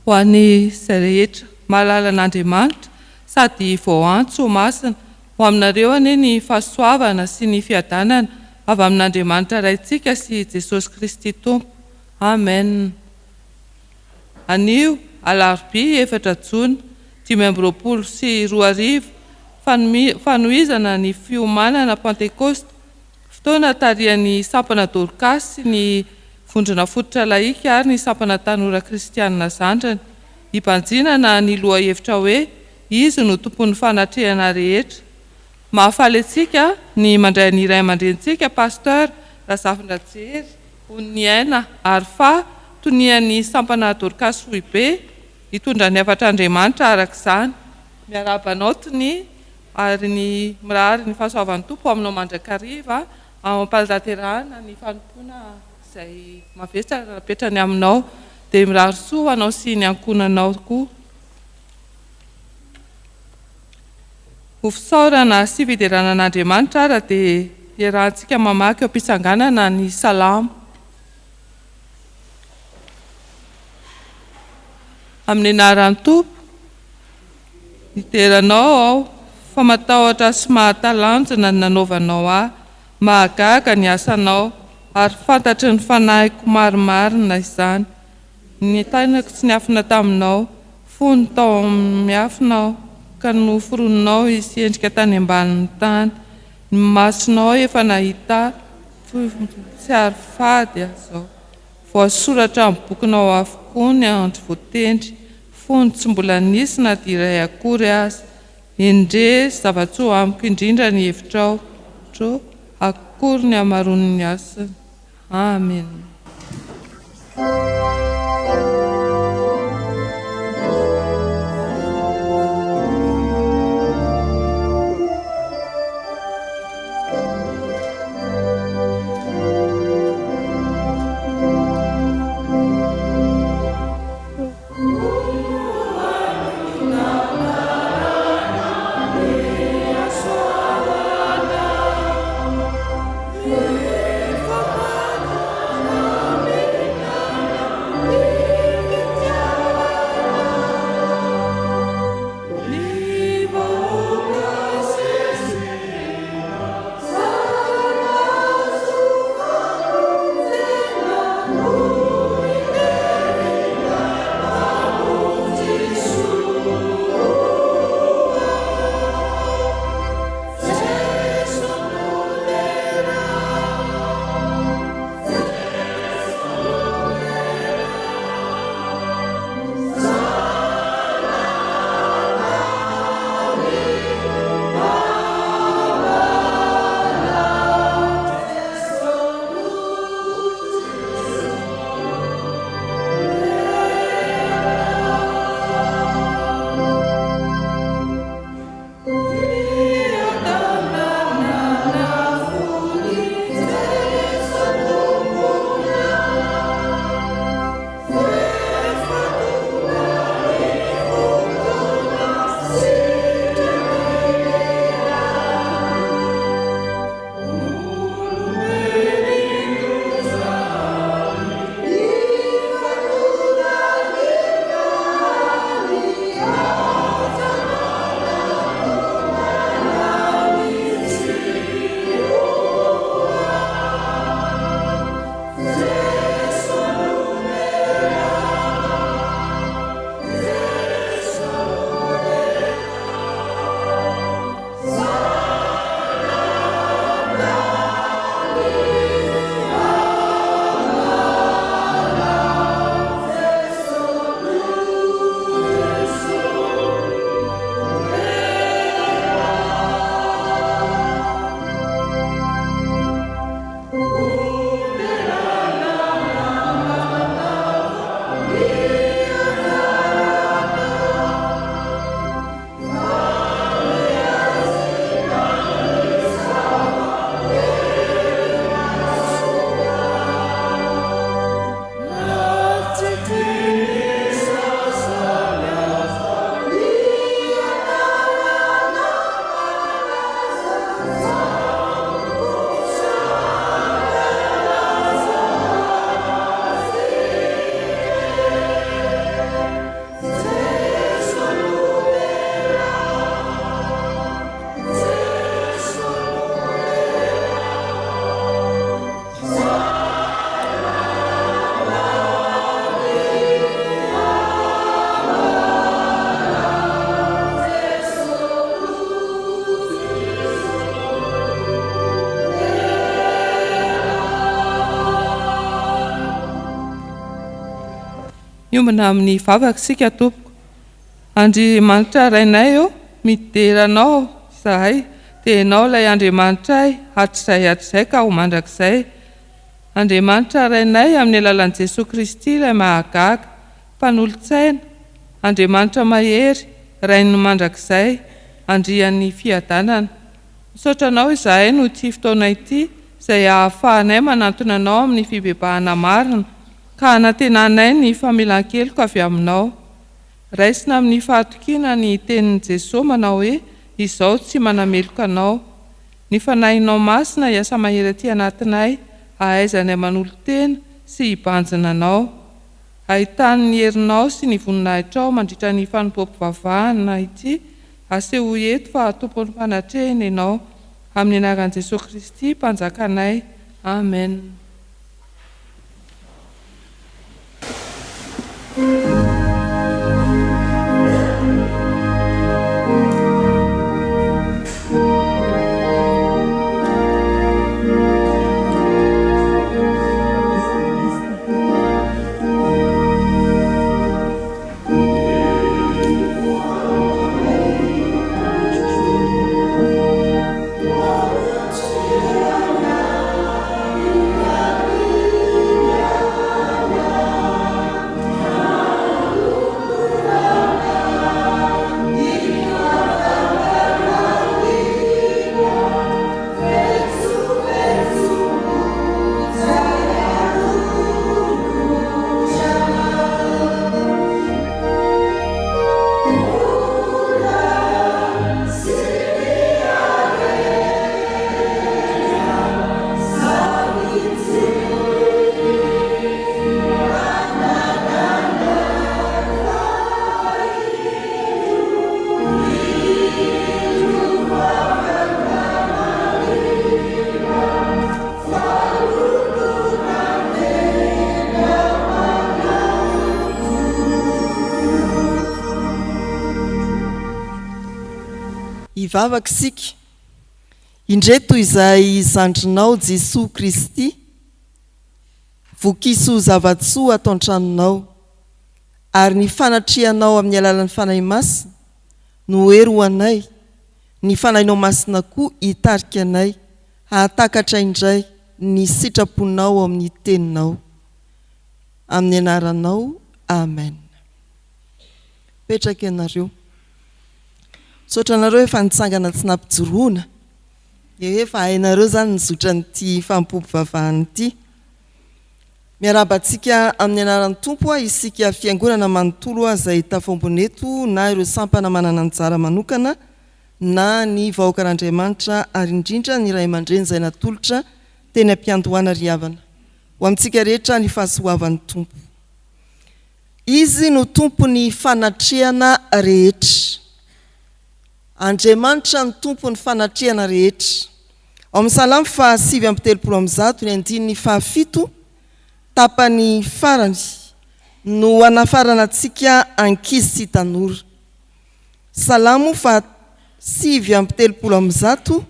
Ho an'izay rehetra mahalala an'Andriamanitra sady voaantso ho masina, ho aminareo anie ny fahasoavana sy ny fiadanana avy amin'Andriamanitra Raintsika sy Jesosy Kristy Tompo. Amen. Anio, alarobia efatra jona 2025, fanohizana ny fiomanana Pantekosta, Fotoana tarihan'ny Sampana Dorkasy sy ny Vondrona Fototra Lahika ary ny Sampana Tanora Kristianina Zandriny. Hibanjinana ny lohahevitra hoe Izy no Tompon'ny fanatrehana rehetra. Mahafaly antsika ny mandray ny ray aman-drenintsika Pasteur Razafindrajery Ononiaina ary fa tonian'ny Sampana Dorkasy Foibe hitondra ny hafatr'Andriamanitra araka izany. Miarahaba anao Tonia. Ary ny mirary ny fahasoavan'ny Tompo aminao mandrakariva ao am-panatanterahana ny fanompoana izay mavesatra napetrany aminao. Dia mirary soa ho anao sy ny ankohonanao koa. Ho fisaorana sy fiderana an'Andriamanitra ara dia iarahantsika mamaky eo am-pitsanganana ny Salamo. Amin'ny anaran'ny Tompo. Hidera Anao aho, fa matahotra sy mahatalanjona ny nanaovanao ahy, mahagaga ny asanao, ary fantatry ny fanahiko marimarina izany. Ny tainako tsy niafina taminao, fony tao amin'ny miafina aho, ka noforoninao hisy endrika tany ambanin'ny tany. Ny masonao efa nahita ahy, tsy ary fady aho izao. Voasoratra amin'ny bokinao avokoa ny andro voatendry, fony tsy mbola nisy na dia iray akory aza. Endrey, zava-tsoa amiko indrindra ny hevitrao, tro, akory ny hamaroan'ny asany. Amena. Miombona amin'ny vavaka isika tompoko. Andriamanitra Rainay ô, midera Anao izahay, dia Ianao ilay Andriamanitray hatrizay hatrizay ka ho mandrakizay. Andriamanitra Rainay amin'ny alalan'i Jesoa Kristy ilay mahagaga, Mpanolotsaina, Andriamanitra mahery, Rain'ny mandrakizay, Andrian'ny fiadanana. Misaotra Anao izahay noho ity fotoana ity izay ahafahanay manantona Anao amin'ny fibebahana marina ka anantenanay ny famelan-keloka avy Aminao. Raisina amin'ny fahatokiana ny tenin'i Jesoa manao hoe Izaho tsy manameloka anao. Ny Fanahinao Masina hiasa mahery aty anatinay hahaizanay manolo-tena sy hibanjina Anao. Ahitany ny herinao sy ny voninahitrao mandritra ny fanompoam-pivavahana ity, asehoy eto fa Tompon'ny fanatrehina Ianao. Amin'ny anaran'i Jesoa Kristy Mpanjakanay. Amen. Hivavaka isika. Indreto izay zandrinao Jesoa Kristy, vokiso zava-tsoa ato an-tranonao, ary ny fanatrehanao amin'ny alalan'ny Fanahy Masina no hery ho anay, ny Fanahinao Masina koa hitarika anay hahatakatra indray ny sitraponao ao amin'ny Teninao. Amin'ny anaranao, Amen. Mipetraka ianareo. Misaotra anareo efa nitsangana tsy nampijoroana. Dia efa hainareo izany ny zotran'ity fanompoam-pivavahana ity. Miarahaba antsika amin'ny anaran'ny Tompo isika Fiangonana manontolo izay tafaombona eto na ireo sampana manana anjara manokana na ny vahoakan'Andriamanitra ary indrindra ny ray aman-dreny izay natolotra teny am-piandohana ry havana. Ho amintsika rehetra ny fahasoavan'ny Tompo. Izy no Tompon'ny fanatrehana rehetra. Andriamanitra no Tompon'ny fanatrehana rehetra. Ao amin'ny Salamo faha 139 ny andininy fahafito, tapany farany, no anafarana antsika ankizy sy tanora. Salamo faha 139,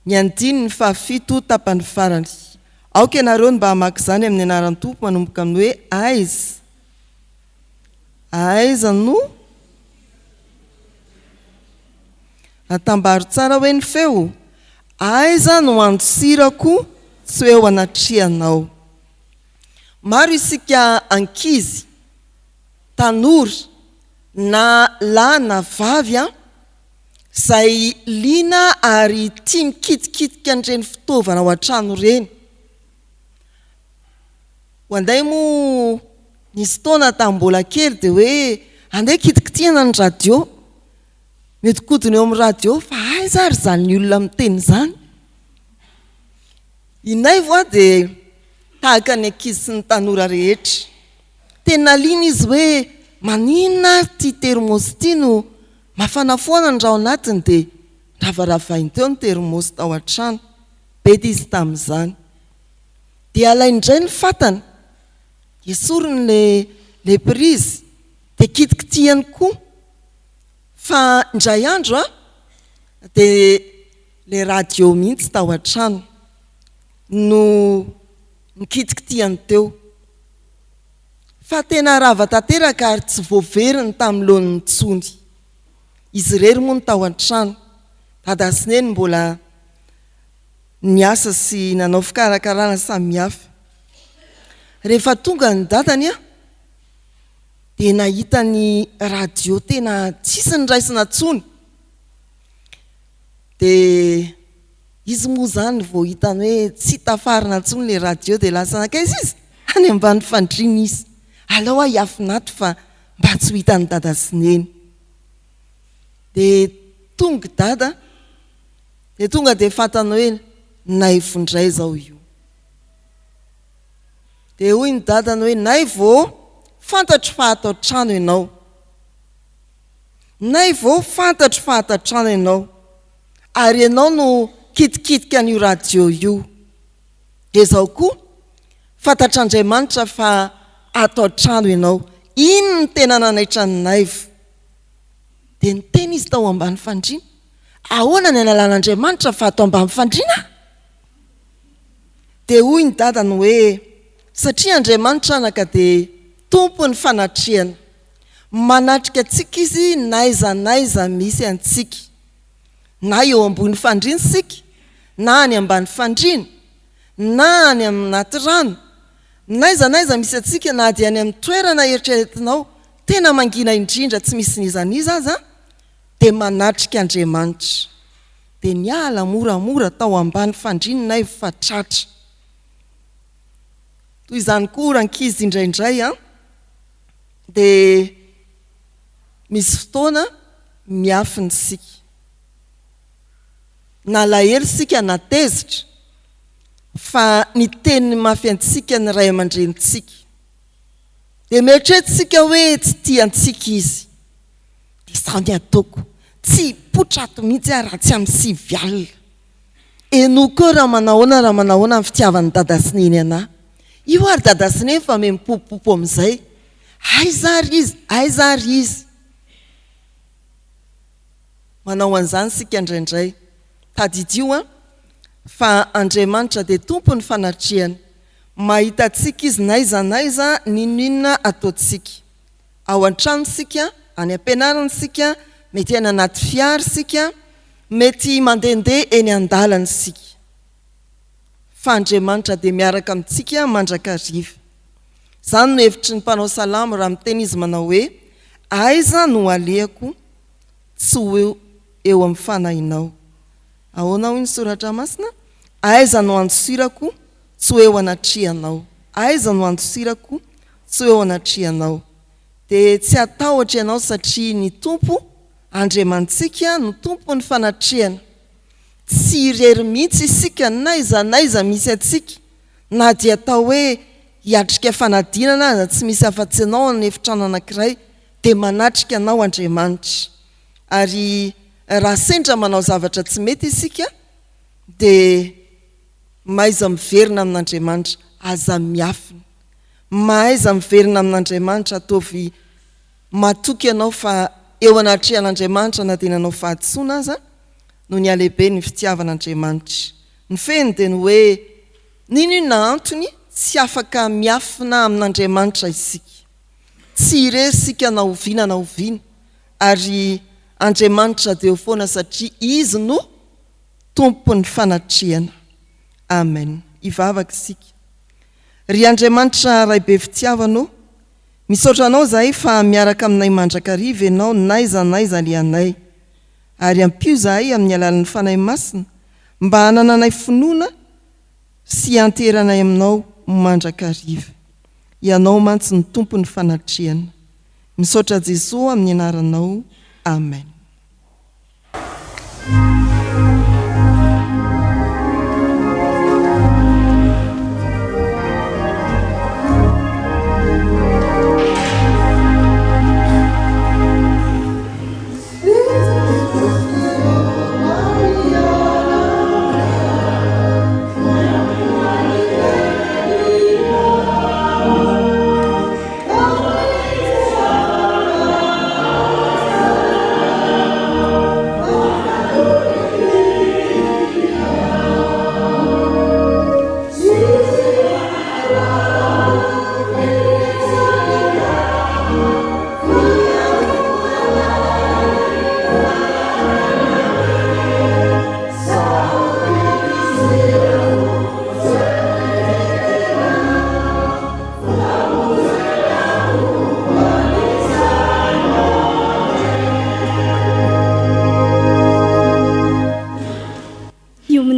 ny andininy fahafito, tapany farany. Aoka ianareo ny mba hamaky izany amin'ny anaran'ny Tompo manomboka amin'ny hoe aiza. Aiza no Atambaro tsara hoe ny feo? Aiza no andosirako tsy ho eo anatrehanao? Maro isika ankizy, tanora, na lahy na vavy an, izay liana ary tia mikitikitika an'ireny fitaovana ao an-trano ireny. Ho anday moa nisy fotoana tamin'ny mbola kely dia hoe andeha kitikitihana ny radio. Mihodinkodina eo amin'ny radio fa aiza ary izany olona miteny izany? I Naivo a dia tahaka ny ankizy sy ny tanora rehetra. Tena liana izy hoe maninona ary ity thermos ity no mafana foana ny rà ao anatiny dia ravaravainy teo ny thermos tao an-trano. Bedy izy tamin'izany. Dia alainy indray ny fatana, esoriny le le prise, dia kitikitihany koa. Fa indray andro an, dia le radio mihitsy tao an-trano no nikitikitihany teo. Fa tena rava tanteraka ary tsy voaveriny tamin'ny laoniny intsony. Izy irery moa no tao an-trano. Dada sy Neny mbola niasa sy nanao fikarakarana samihafa. Rehefa tonga ny dadany dia nahita ny radio tena tsisy niraisina intsony. Dia izy moa izany vao hitany hoe tsy tafarina intsony ilay radio dia lasa nankaiza izy? Any ambany fandriana izy. Aleo aho hiafina ato fa mba tsy ho hitan'i dada sy neny. Dia tonga i dada, dia tonga dia fantany hoe Naivo indray izao io. Dia hoy ny dadany hoe Naivo ô, fantatro fa ato an-trano ianao. Naivo, fantatro fa ato an-trano ianao, ary ianao no kitikitika an'io radio io. Dia izao koa, fantatr'Andriamanitra fa ato an-trano ianao. Iny no tena nanaitra an'i Naivo. Dia niteny izy tao ambany fandriana, Ahoana ny analan'Andriamanitra fa ato ambany fandriana aho? Dia hoy ny dadany hoe, Satria Andriamanitra anaka dia Tompon'ny fanatrehana. Manatrika antsika Izy n'aiza n'aiza misy antsika. Na eo ambony fandriana isika, na any ambany fandriana, na any anaty rano, n'aiza n'aiza misy antsika, na dia any amin'ny toerana eritreretinao tena mangina indrindra tsy misy n'iza n'iza aza, dia manatrika Andriamanitra. Dia niala moramora tao ambany fandriana Naivo fa tratra. Toy izany koa rankizy indraindray an! Dia misy fotoana miafina isika. Nalahelo isika na tezitra fa niteny mafy antsika ny ray aman-drenintsika. Dia mieritreritra isika hoe tsy tia antsika izy. Dia izao ny ataoko, tsy hipoitra ato mihitsy aho raha tsy amin'ny 9 alina. Henoko eo raha manahoana raha manahoana ny fitiavan'i dada sy neny anah. Io ary dada sy neny fa me mipopopopo amin'izay. Aiza ary izy? Aiza ary izy? Manao an'izany isika indraindray. Tadidio an, fa Andriamanitra dia Tompon'ny fanatrehana. Mahita antsika Izy n'aiza n'aiza n'inon'inona ataontsika. Ao an-trano isika, any am-pianarana isika, mety any anaty fiara isika, mety mandehandeha eny an-dalana isika. Fa Andriamanitra dia miaraka amintsika mandrakariva. Izany no hevitry ny mpanao salamo raha miteny izy manao hoe, Aiza no alehako tsy ho eo amin'ny fanahinao? Ahoana hoy ny soratra masina? Aiza no andosirako tsy ho eo anatrehanao? Aiza no andosirako tsy ho eo anatrehanao? Dia tsy hatahotra ianao satria ny Tompo Andriamanitsika no Tompon'ny fanatrehana. Tsy irery mihitsy isika n'aiza n'aiza misy antsika, na dia atao hoe hiatrika fanadinana aza tsy misy afa-tsy ianao any efitrano anankiray dia manatrika anao Andriamanitra. Ary raha sendra manao zavatra tsy mety isika dia mahaiza miverina amin'Andriamanitra, aza miafina. Mahaiza miverina amin'Andriamanitra, ataovy matoky ianao fa eo anatrehan'Andriamanitra na dia nanao fahadisoana aza no nihalehibe ny fitiavan'Andriamanitra. Ny fehiny dia ny hoe n'inon'inona antony tsy afaka miafina amin'Andriamanitra isika. Tsy irery isika na oviana na oviana ary Andriamanitra dia eo foana satria Izy no Tompon'ny fanatrehana. Amen. Hivavaka isika. Ry Andriamanitra Ray be fitiavana ô, misaotra Anao izahay fa miaraka aminay mandrakariva Ianao n'aiza n'aiza alehanay. Ary ampio izahay amin'ny alalan'ny Fanahy Masina mba hanananay finoana sy hianteheranay Aminao mandrakariva. Ianao mantsy no Tompon'ny fanatrehana. Misaotra Jesoa amin'ny anaranao. Amen.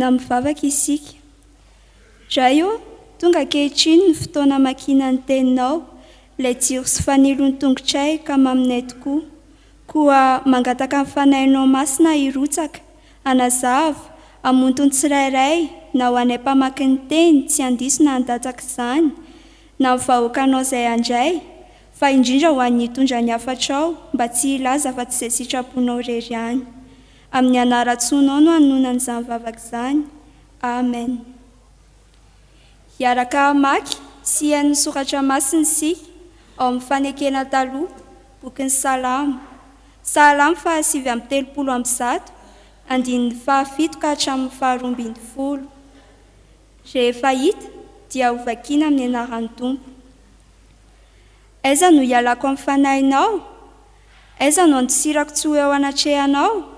Hiombona amin'ny vavaka isika. Ray ô, tonga ankehitriny ny fotoana hamakiana ny Teninao, ilay jiro sy fanilon'ny tongotray ka maminay tokoa. Koa mangataka ny Fanahinao Masina hirotsaka, hanazava, hamonto ny tsirairay, na ho anay mpamaky ny Teny tsy handiso na handatsaka izany, na ny vahoakanao izay handray, fa indrindra ho an'ny hitondra ny hafatrao mba tsy hilaza afa-tsy izay sitraponao irery ihany. Amin'ny anaran-tsoanao no anononana izany vavaka izany. Amen. Hiaraka hamaky sy hihaino ny soratra masina isika ao amin'ny Fanekena Taloha, bokin'ny Salamo. Salamo faha 139, andininy fahafito ka hatramin'ny faharoa ambinifolo. Rehefa hita dia hovakiana amin'ny anaran'ny Tompo. Aiza no hialako amin'ny Fanahinao? Aiza no handosirako tsy ho eo anatrehanao?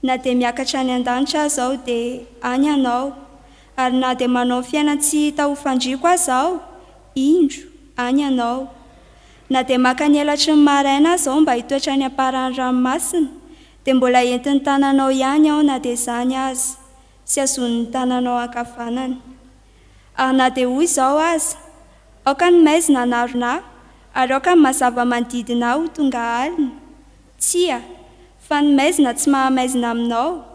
Na dia miakatra any an-danitra aza aho dia any Ianao, ary na dia manao fiainan-tsy hita ho fandriako aza aho, indro, any Ianao. Na dia maka ny elatry ny maraina aza aho mba hitoetra any am-paran'ny ranomasina, dia mbola entin'ny tananao ihany aho na dia izany aza, sy hazonin'ny tananao ankavanana. Ary na dia hoy izao aza, Aoka ny maizina hanarona ahy, ary aoka ny mazava manodidina ahy ho tonga alina. Tsia, fa ny maizina tsy mahamaizina aminao,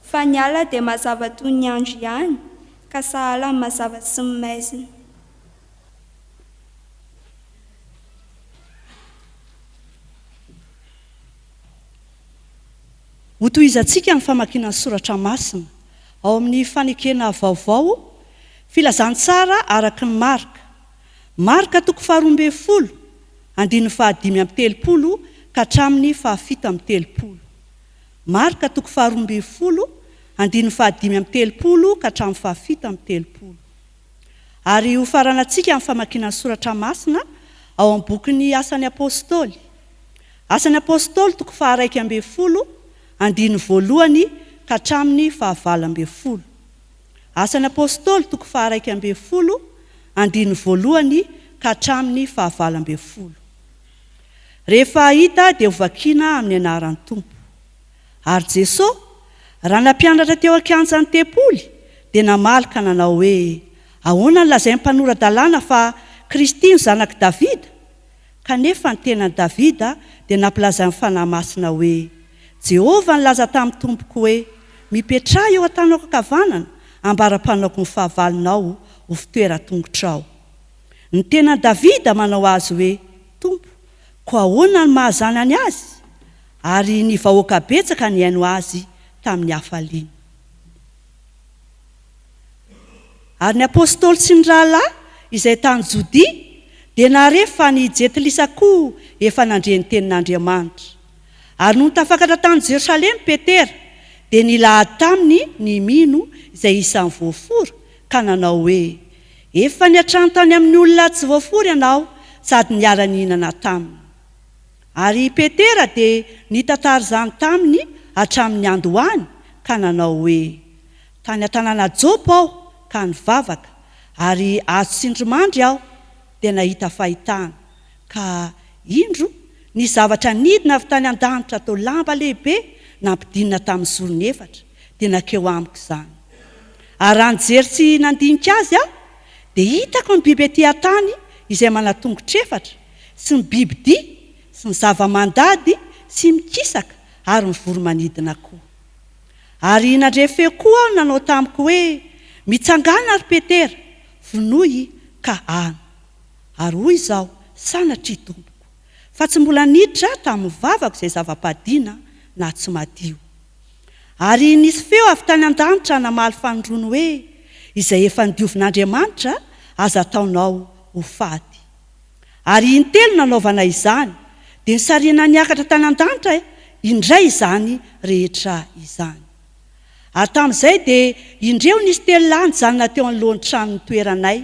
fa ny alina dia mazava toy ny andro ihany, ka sahala amin'ny mazava sy ny maizina. Hotohizantsika ny famakiana ny soratra masina ao amin'ny Fanekena Vaovao, Filazantsara araka ny Marka, Marka toko faharoambinifolo, andininy fahadimy amby telopolo ka hatramin'ny fahafito amby telopolo. Marka toko faharoambinifolo, andininy fahadimy amby telopolo ka hatramin'ny fahafito amby telopolo. Ary hofaranantsika amin'ny famakiana ny soratra masina ao amin'ny bokin'ny Asan'ny Apostoly. Asan'ny Apostoly toko faha-11, andininy voalohany ka hatramin'ny faha-18. Asan'ny Apostoly toko faha-11, andininy voalohany ka hatramin'ny faha-18. Rehefa hita dia hovakiana amin'ny anaran'ny Tompo. Ary Jeso, raha nampianatra teo an-kianjan'ny tempoly, dia namaly ka nanao hoe, Ahoana no lazain'ny mpanora-dalàna fa Kristy no zanak'i Davida? Kanefa ny tenan'i Davida dia nampilazain'ny Fanahy Masina hoe, Jehovah nilaza tamin'ny Tompoko hoe, Mipetraha eo an-tanako ankavanana, ambara-panaoko ny fahavalonao ho fitoeran-tongotrao. Ny tenan'i Davida manao azy hoe, Tompo, koa ahoana no maha zanany azy? Ary ny vahoaka betsaka nihaino azy tamin'ny hafaliana. Ary ny apostoly sy ny rahalahy izay tany Jodia dia nahare fa ny Jentilisa koa efa nandre ny tenin'Andriamanitra. Ary nony tafakatra tany Jerosalema Petera, dia nilahady taminy ny mino izay isan'ny voafora, ka nanao hoe, Efa niantrano tany amin'ny olona tsy voafora ianao sady niara-nihinana taminy. Ary i Petera dia nitantara izany taminy hatramin'ny niandohany, ka nanao hoe, Tany an-tanàna Jopa aho ka nivavaka, ary azo tsindrimandry aho, dia nahita fahitana, ka, indro, nisy zavatra nidina avy tany an-danitra toa lamba lehibe nampidinina tamin'ny zorony efatra, dia nankeo amiko izany. Ary raha nijery sy nandinika azy aho, dia hitako ny biby ety an-tany izay manan-tongotra efatra, sy ny bibi-dia, sy ny zava-mandady sy mikisaka ary ny voro-manidina koa. Ary nandre feo koa aho nanao tamiko hoe, Mitsangàna, ry Petera, vonoy ka hano. Ary hoy izaho, Sanatria, Tompoko, fa tsy mbola niditra tamin'ny vavako izay zava-padiana na tsy madio. Ary nisy feo avy tany an-danitra namaly fanindroany hoe, Izay efa nodiovin'Andriamanitra, aza ataonao ho fady. Ary intelo nanaovana izany, dia nisarihana niakatra tany an-danitra indray izany rehetra izany. Ary tamin'izay dia indreo nisy telo lahy nijanona teo anoloan'ny trano nitoeranay,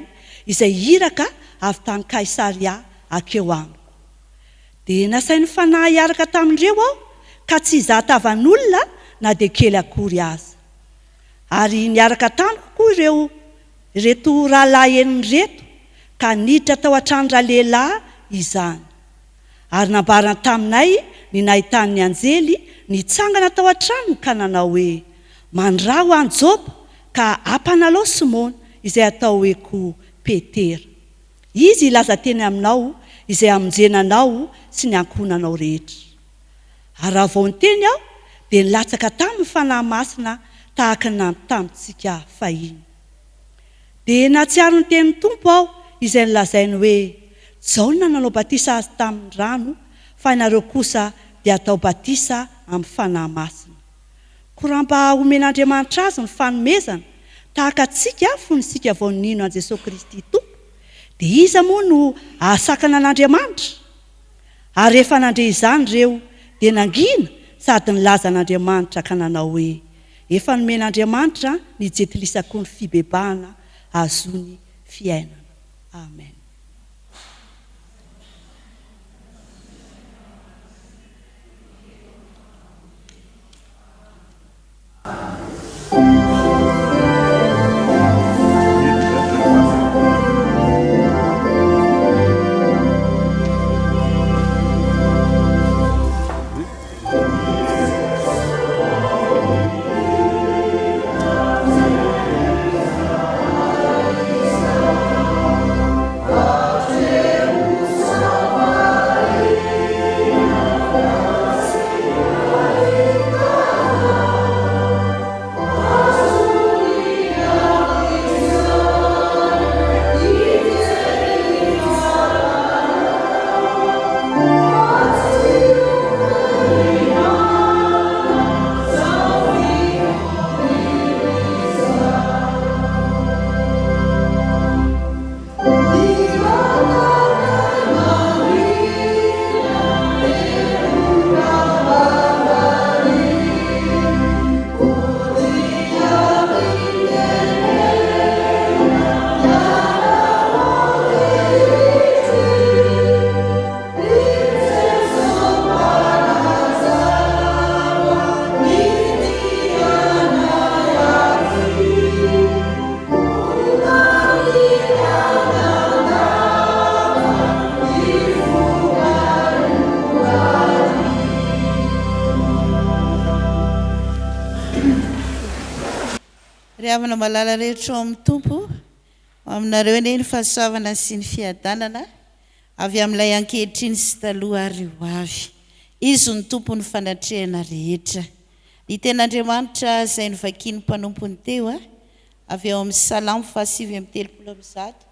izay iraka avy tany Kaisaria hankeo amiko. Dia nasain'ny Fanahy hiaraka tamin'ireo aho, ka tsy hizaha tavan'olona na dia kely akory aza. Ary niaraka tamiko koa ireo ireto rahalahy enina ireto, ka niditra tao an-tranon-dralehilahy izany. Ary nambarany taminay ny nahitany ny anjely nitsangana tao an-tranony ka nanao hoe, Maniraha ho any Jopa, ka ampanalao Simona izay atao hoe koa Petera. Izy hilaza teny aminao izay hamonjena anao sy ny ankohonanao rehetra. Ary raha vao niteny aho, dia nilatsaka taminy ny Fanahy Masina tahaka ny tamintsika fahiny. Dia nahatsiaro ny tenin'ny Tompo aho izay nolazainy hoe, Jaona nanao batisa azy tamin'ny rano, fa ianareo kosa dia hatao batisa amin'ny Fanahy Masina. Koa raha mba omen'Andriamanitra azy ny fanomezana, tahaka antsika fony isika vao nino an'i Jesoa Kristy Tompo, dia iza moa no hahasakana an'Andriamanitra? Ary rehefa nandre izany ireo, dia nangina sady nilaza an'Andriamanitra ka nanao hoe, Efa nomen'Andriamanitra ny jentilisa koa ny fibebahana hahazoany fiainana. Amen. Ry havana malala rehetra ao amin'ny Tompo, ho aminareo anie ny fahasoavana sy ny fiadanana avy amin'ilay ankehitriny sy taloha ary ho avy. Izy no Tompon'ny fanatrehana rehetra. Ny Tenin'Andriamanitra izay novakian'ny mpanompony teo, avy ao amin'ny Salamo fahasivy amby 130,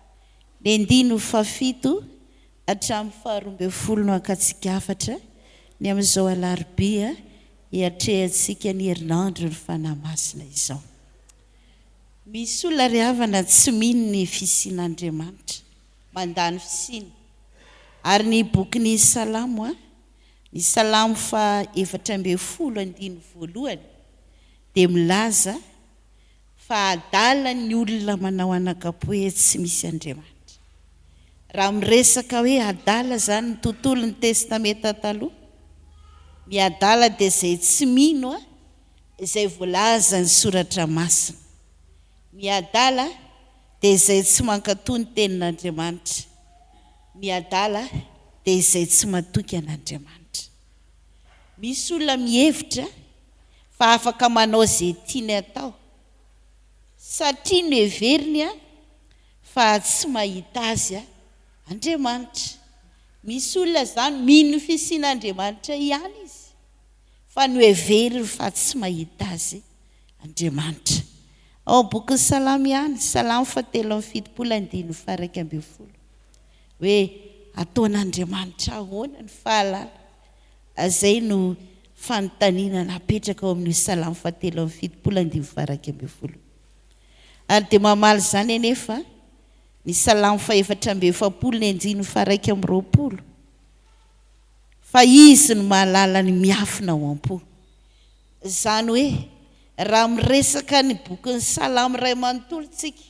ny andininy fahafito hatramin'ny faharoa ambin'ny folo no hakantsika hafatra ny amin'izao alarobia hiatrehantsika ny herinandron'ny Fanahy Masina izao. Misy olona ry havana tsy mino ny fisian'Andriamanitra, mandà ny fisiany. Ary ny bokin'ny Salamo, ny Salamo faha 14 andininy voalohany dia milaza fa adala ny olona manao anakapo hoe tsy misy Andriamanitra. Raha miresaka hoe adala izany ny tontolon'ny Testamenta Taloha, ny adala dia izay tsy mino izay voalazan'ny Soratra Masina. Ny adala dia izay tsy mankatò ny Tenin'Andriamanitra. Ny adala dia izay tsy matoky an'Andriamanitra. Misy olona mihevitra fa afaka manao izay tiany atao satria noheveriny fa tsy mahita azy Andriamanitra. Misy olona izany mino ny fisian'Andriamanitra ihany izy fa noheveriny fa tsy mahita azy Andriamanitra. Ao amin'ny bokin'ny Salamo ihany, Salamo fahatelo amby fitopolo andininy faha-11, hoe ataon'Andriamanitra ahoana ny fahalala? Izay no fanontaniana napetraka ao amin'io Salamo fahatelo amby fitopolo andininy faha-11. Ary dia mamaly izany anefa ny Salamo fahefatra amby efapolo ny andininy faha-21, fa Izy no mahalala ny miafina ao am-po. Izany hoe, raha miresaka ny bokin'ny Salamo iray manontolo isika,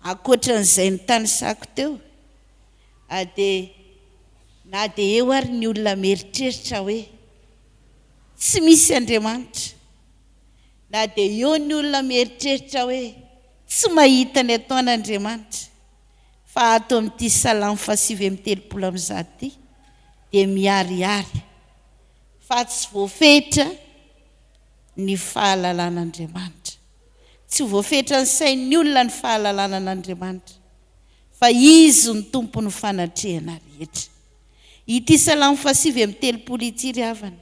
ankoatra an'izay notanisako teo, dia na dia eo ary ny olona mieritreritra hoe tsy misy Andriamanitra, na dia eo ny olona mieritreritra hoe tsy mahita ny ataon'Andriamanitra, fa ato amin'ity Salamo fahasivy amby telopolo amby zato ity dia miharihary fa tsy voafetra ny fahalalan'Andriamanitra. Tsy voafetran'ny sain'ny olona ny fahalalana an'Andriamanitra, fa Izy no Tompon'ny fanatrehana rehetra. Ity Salamo fahasivy amby 30 ity, ry havana,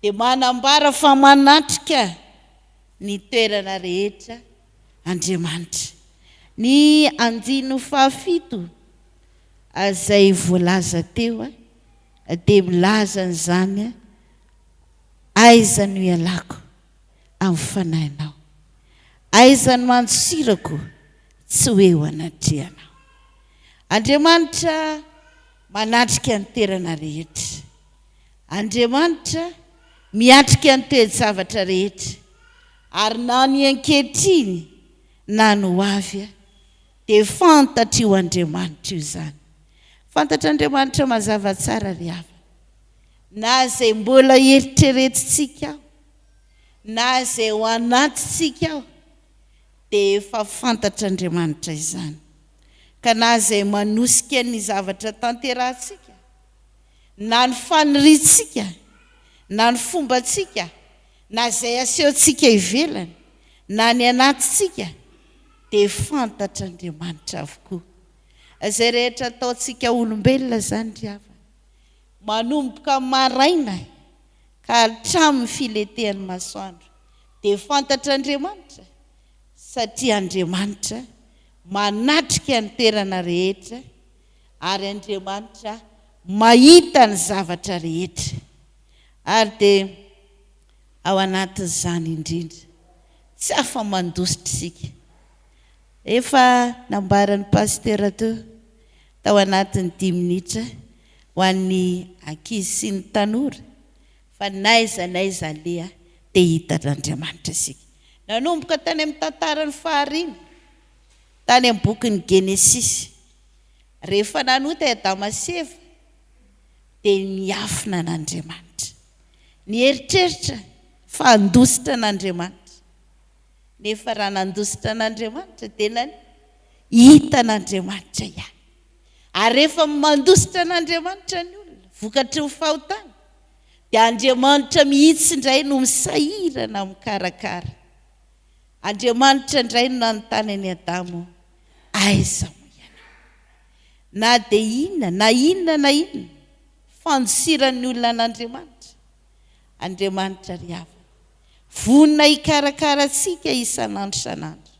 dia manambara fa manatrika ny toerana rehetra Andriamanitra. Ny andininy fahafito izay voalaza teo dia milaza an'izany, Aiza no ialako amin'ny fanahinao? Aiza no andosirako tsy ho eo anatrehanao? Andriamanitra manatrika ny toerana rehetra. Andriamanitra miatrika ny toe-javatra rehetra, ary na ny ankehitriny na ny ho avy dia fantatr'io Andriamanitra io izany. Fantatr'Andriamanitra mazava tsara ry havana, na izay mbola eritreretintsika ao, na izay ao anatintsika ao, dia efa fantatr'Andriamanitra izany. Ka na izay manosika ny zavatra tanterahantsika, na ny faniriantsika, na ny fombantsika, na izay asehontsika ivelany, na ny anatintsika, dia fantatr'Andriamanitra avokoa. Izay rehetra ataontsika olombelona izany ry havana, manomboka maraina ka hatramin'ny filentehan'ny masoandro, dia fantatr'Andriamanitra, satria Andriamanitra manatrika ny toerana rehetra, ary Andriamanitra mahita ny zavatra rehetra. Ary dia ao anatin'izany indrindra, tsy afa-mandositra isika. Efa nambaran'ny Pasitera teo, tao anatin'ny dimy minitra, ho an'ny ankizy sy ny tanora, fa n'aiza n'aiza aleha dia hitan'Andriamanitra isika. Nanomboka tany amin'ny tantaran'ny fahariana, tany amin'ny bokin'ny Genesisy, rehefa nanota i Adama sy Eva, dia niafina an'Andriamanitra. Nieritreritra fa handositra an'Andriamanitra. Nefa raha nandositra an'Andriamanitra dia nani? Hitan'Andriamanitra ihany. Ary rehefa mandositra an'Andriamanitra ny olona, vokatry ny fahotana, dia Andriamanitra mihitsy indray no misahirana mikarakara. Andriamanitra indray no nanontany an'i Adama, Aiza moa ianao? Na dia inona na inona na inona fandosiran'ny olona an'Andriamanitra, Andriamanitra ry havana, vonona hikarakara antsika isan'andro isan'andro.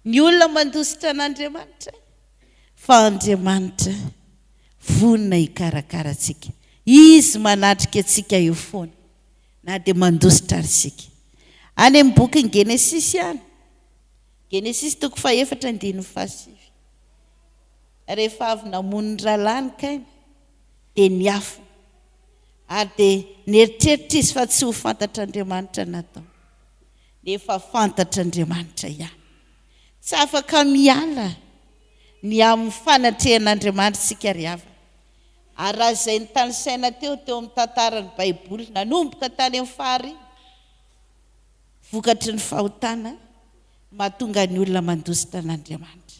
Ny olona mandositra an'Andriamanitra, fa Andriamanitra vonona hikarakara antsika. Izy manatrika antsika eo foana, na dia mandositra ary isika. Any amin'ny bokin'ny Genesisy ihany, Genesisy toko fahefatra andininy fahasivy. Rehefa avy namono ny rahalahiny Kaina, dia niafina. Ary dia nieritreritra izy fa tsy ho fantatr'Andriamanitra ny nataony. Nefa fantatr'Andriamanitra ihany. Tsy afaka miala ny amin'ny fanatrehan'Andriamanitra isika ry havana. Ary raha izay notanisaina teo, teo amin'ny tantaran'ny Baiboly, nanomboka tany amin'ny fahariana, vokatry ny fahotana, no mahatonga ny olona mandositra an'Andriamanitra.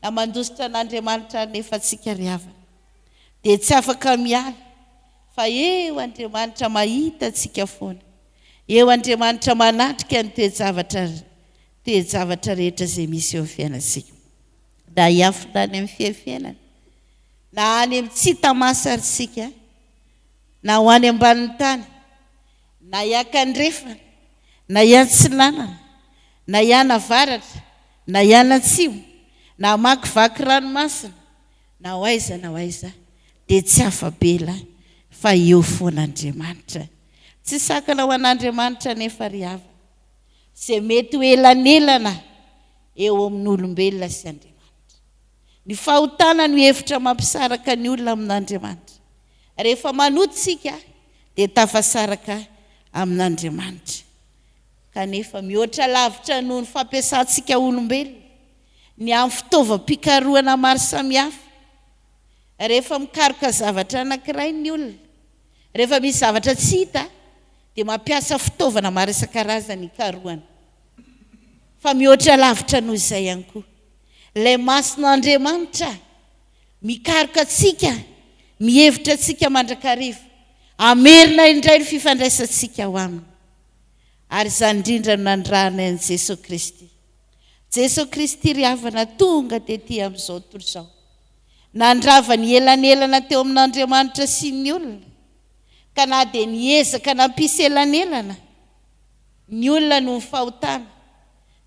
Na mandositra an'Andriamanitra anefa antsika ry havana, dia tsy afaka miala fa eo Andriamanitra mahita antsika foana. Eo Andriamanitra manatrika ny toe-javatra toe-javatra rehetra izay misy eo amin'ny fiainantsika. Na hiafina any amin'ny fiainana, na any amin'ny tsy hita maso ary isika, na ho any ambanin'ny tany, na hiakandrefana, na hiantsinanana, na hianavaratra, na hianatsimo, na hamakivaky ranomasina, na ho aiza na ho aiza, dia tsy afa-bela fa eo foana Andriamanitra. Tsy sakana ho an'Andriamanitra anefa ry havana, izay mety ho elanelana eo amin'olombelona sy Andriamanitra. Ny fahotana no hevitra mampisaraka ny olona amin'Andriamanitra. Rehefa manota isika dia tafasaraka amin'Andriamanitra. Kanefa mihoatra lavitra noho ny fampiasantsika olombelona ny amin'ny fitaovam-pikarohana maro samihafa. Rehefa mikaroka zavatra anankiray ny olona, rehefa misy zavatra tsy hita dia mampiasa fitaovana maro isan-karazany hikarohana. Fa mihoatra lavitra noho izay ihany koa, ilay mason'Andriamanitra mikaroka antsika, mihevitra antsika mandrakariva, hamerina indray ny fifandraisantsika ao Aminy. Ary izany indrindra no nanirahanay an'i Jesoa Kristy. Jesoa Kristy ry havana tonga tety amin'izao tontolo izao. Nandrava ny elanelana teo amin'Andriamanitra sy ny olona. Ka na dia niezaka nampisy elanelana ny olona noho ny fahotana,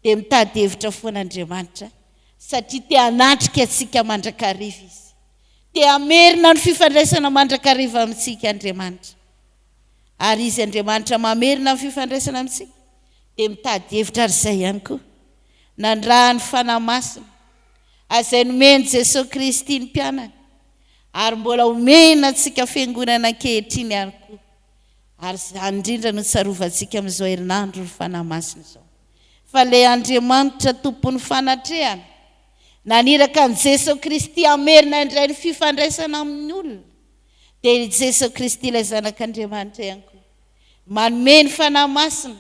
dia mitady hevitra foana Andriamanitra satria te hanatrika antsika mandrakariva Izy. Te hamerina ny fifandraisana mandrakariva amintsika Andriamanitra. Ary Izy Andriamanitra mamerina ny fifandraisana amintsika dia mitady hevitra ary izay ihany koa nandraha ny Fanahy Masina azay nomen'i Jesoa Kristy ny mpianany ary mbola omena antsika fiangonana ankehitriny ihany koa. Ary izany indrindra no tsarovantsika amin'izao herinandro ny Fanahy Masina izao. Fa ilay Andriamanitra Tompon'ny fanatrehana, naniraka an'i Jesoa Kristy hamerina indray ny fifandraisana amin'ny olona, dia i Jesoa Kristy ilay Zanak'Andriamanitra ihany koa, manome ny Fanahy Masina